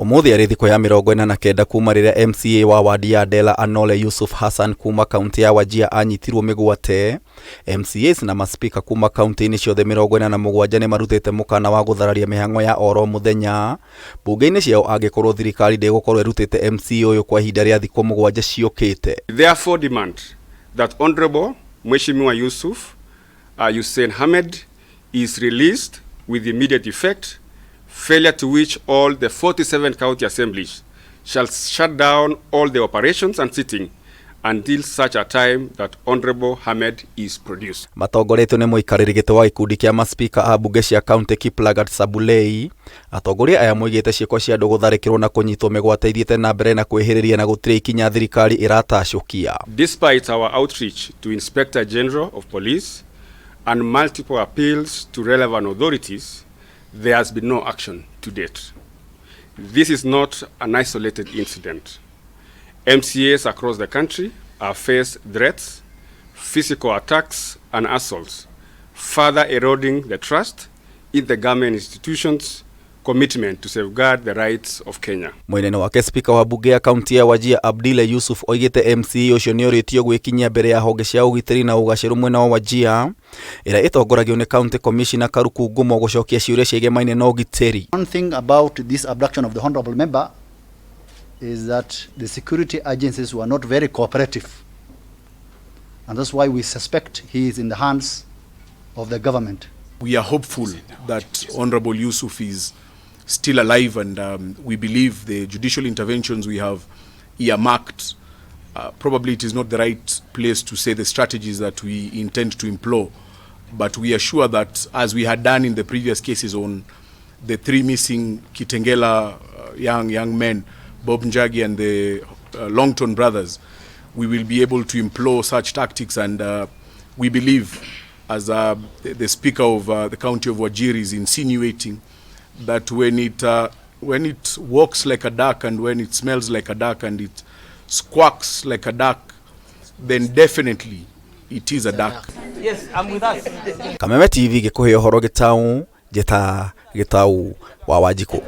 Ũmũthĩ arĩ thikũ ya 49 kuma rĩrĩa MCA wa wadi ya Dela Anole Yusuf Hassan kuma kaunti ya Wajir anyitirwo mĩgwate. MCAs na maspika kuma kaunti-inĩ ciothe 47 nĩ marutĩte mũkana wa gũthararia mĩhang'o ya oro mũthenya mbunge-inĩ ciao angĩkorwo thirikari ndĩgũkorwo ĩrutĩte MCA ũyũ kwa ihinda rĩa thikũ 7 ciũkĩte. Therefore demand that Honorable Mheshimiwa Yusuf Hussein Ahmed is released with immediate effect, failure to which all the 47 county assemblies shall shut down all the operations and sitting until such a time that Honorable Ahmed is produced. Matongoretio nĩ mũikarĩri gĩtĩ wa gĩkundi kĩa maspika a mbunge cia kaunti Kiplagat Sabulei, atongoria aya moigĩte ciĩko cia andũ gũtharĩkĩrwo na kũnyitwo mĩgwate ithiĩte na mbere na kwĩhĩrĩria na gũtirĩ ikinya thirikari ĩratacũkia. Despite our outreach to Inspector General of Police and multiple appeals to relevant authorities, there has been no action to date. This is not an isolated incident. MCAs across the country have faced threats, physical attacks and assaults, further eroding the trust in the government institutions' commitment to safeguard the rights of Kenya. Mwena-inĩ wake spika wa mbunge ya kaunti ya Wajir Abdile Yusuf oigĩte MCA ũcio nĩ orĩtio gwĩkinyia mbere ya honge cia ũgitĩri na ũgacĩru mwena wa Wajir ĩrĩa ĩtongoragio nĩ county commissioner Karuku Ngumo gũcokia ciũria ciĩgemaine na ũgitĩri. One thing about this abduction of the honorable member is that the security agencies were not very cooperative, and that's why we suspect he is in the hands of the government. We are hopeful that Honorable Yusuf is still alive, and we believe the judicial interventions we have earmarked, probably it is not the right place to say the strategies that we intend to employ, but we are sure that as we had done in the previous cases on the 3 missing Kitengela young men, Bob Njagi and the Longton brothers, we will be able to employ such tactics, and we believe, as the Speaker of the County of Wajir is insinuating, that when it walks like a duck and when it smells like a duck and it squawks like a duck, then definitely it is a duck. Yes, I'm with us. Kameme TV gĩkũhe ũhoro gĩtau, njĩta gĩtau wa Wanjikũ.